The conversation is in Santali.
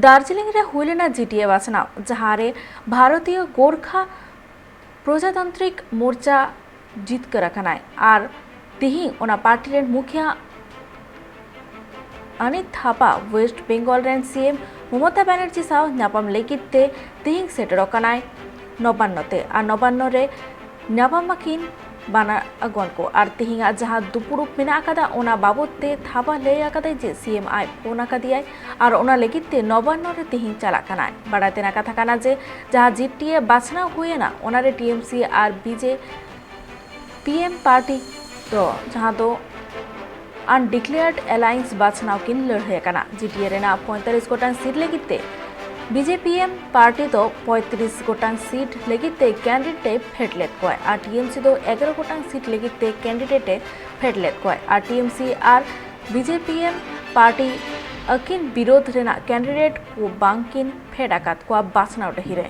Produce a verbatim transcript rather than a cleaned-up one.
ᱫᱟᱨᱡᱤᱞᱤᱝ ᱨᱮ ᱦᱩᱭ ᱞᱮᱱᱟ ᱡᱤᱴᱤᱮ ᱵᱟᱪᱷᱱᱟᱣ, ᱡᱟᱦᱟᱸ ᱨᱮ ᱵᱷᱟᱨᱚᱛᱤᱭᱚ ᱜᱳᱨᱠᱷᱟ ᱯᱨᱚᱡᱟᱛᱟᱱᱛᱨᱤᱠ ᱢᱳᱨᱪᱟ ᱡᱤᱛᱠᱟᱹᱨ ᱟᱠᱟᱱᱟᱭ ᱟᱨ ᱛᱤᱦᱤᱧ ᱚᱱᱟ ᱯᱟᱨᱴᱤ ᱨᱮᱱ ᱢᱩᱠᱷᱤᱭᱟᱹ ᱟᱱᱤᱛ ᱛᱷᱟᱯᱟ ᱣᱮᱥᱴ ᱵᱮᱝᱜᱚᱞ ᱨᱮᱱ ᱥᱤᱮᱢ ᱢᱚᱢᱚᱛᱟ ᱵᱟᱱᱟᱨᱡᱤ ᱥᱟᱶ ᱧᱟᱯᱟᱢ ᱞᱟᱹᱜᱤᱫ ᱛᱮ ᱛᱤᱦᱤᱧ ᱥᱮᱴᱮᱨᱚᱜ ᱠᱟᱱᱟᱭ ᱱᱚᱵᱟᱱᱱᱚ ᱛᱮ᱾ ᱟᱨ ᱱᱚᱵᱟᱱᱱᱚ ᱨᱮ ᱧᱟᱯᱟᱢ ᱟᱹᱠᱤᱱ ᱵᱟᱱᱟ ᱟᱜᱚᱱ ᱠᱚ᱾ ᱟᱨ ᱛᱤᱦᱤᱧᱟᱜ ᱡᱟᱦᱟᱸ ᱫᱩᱯᱩᱲᱩᱵ ᱢᱮᱱᱟᱜ ᱟᱠᱟᱫᱟ, ᱚᱱᱟ ᱵᱟᱵᱚᱛ ᱛᱮ ᱛᱷᱟᱯᱟ ᱞᱟᱹᱭ ᱟᱠᱟᱫᱟᱭ ᱡᱮ ᱥᱤᱮᱢ ᱟᱡ ᱯᱷᱳᱱ ᱟᱠᱟᱫᱮᱭᱟᱭ ᱟᱨ ᱚᱱᱟ ᱞᱟᱹᱜᱤᱫ ᱛᱮ ᱱᱚᱵᱟᱱᱱᱚ ᱨᱮ ᱛᱤᱦᱤᱧ ᱪᱟᱞᱟᱜ ᱠᱟᱱᱟᱭ᱾ ᱵᱟᱲᱟᱭ ᱛᱮᱱᱟᱜ ᱠᱟᱛᱷᱟ ᱠᱟᱱᱟ ᱡᱮ ᱡᱟᱦᱟᱸ ᱡᱤᱴᱤᱮ ᱵᱟᱪᱷᱱᱟᱣ ᱦᱩᱭᱮᱱᱟ, ᱚᱱᱟᱨᱮ ᱴᱤᱮᱢᱥᱤ ᱟᱨ ᱵᱤᱡᱮ ᱯᱤᱮᱢ ᱯᱟᱨᱴᱤ ᱫᱚ, ᱡᱟᱦᱟᱸ ᱫᱚ ᱟᱱᱰᱤᱠᱞᱮᱭᱟᱨᱰ ᱮᱞᱟᱭᱮᱱᱥ ᱵᱟᱪᱷᱱᱟᱣ ᱠᱤᱱ ᱞᱟᱹᱲᱦᱟᱹᱭ ᱟᱠᱟᱱᱟ᱾ ᱡᱤᱴᱤᱮ ᱨᱮᱱᱟᱜ ᱯᱚᱸᱭᱛᱟᱞᱤᱥ ᱜᱚᱴᱟᱝ ᱥᱤᱴ ᱞᱟᱹᱜᱤᱫ ᱛᱮ ᱵᱤᱡᱮᱯᱤᱮᱢ ᱯᱟᱨᱴᱤ ᱫᱚ ᱯᱚᱸᱭᱛᱨᱤᱥ ᱜᱚᱴᱟᱝ ᱥᱤᱴ ᱞᱟᱹᱜᱤᱫ ᱛᱮ ᱠᱮᱱᱰᱤᱰᱮᱴ ᱮ ᱯᱷᱮᱰ ᱞᱮᱫ ᱠᱚᱣᱟᱭ ᱟᱨ ᱴᱤᱮᱢᱥᱤ ᱫᱚ ᱮᱜᱟᱨᱚ ᱜᱚᱴᱟᱝ ᱥᱤᱴ ᱞᱟᱹᱜᱤᱫ ᱛᱮ ᱠᱮᱱᱰᱤᱰᱮᱴ ᱮ ᱯᱷᱮᱰ ᱞᱮᱫ ᱠᱚᱣᱟᱭ ᱟᱨ ᱴᱤᱮᱢᱥᱤ ᱟᱨ ᱵᱤᱡᱮᱯᱤᱮᱢ ᱯᱟᱨᱴᱤ ᱟᱹᱠᱤᱱ ᱵᱤᱨᱳᱫᱷ ᱨᱮᱱᱟᱜ ᱠᱮᱱᱰᱤᱰᱮᱴ ᱠᱚ ᱵᱟᱝ ᱠᱤᱱ ᱯᱷᱮᱰ ᱟᱠᱟᱫ ᱠᱚᱣᱟ ᱵᱟᱪᱷᱱᱟᱣ ᱰᱟᱹᱦᱤ ᱨᱮ᱾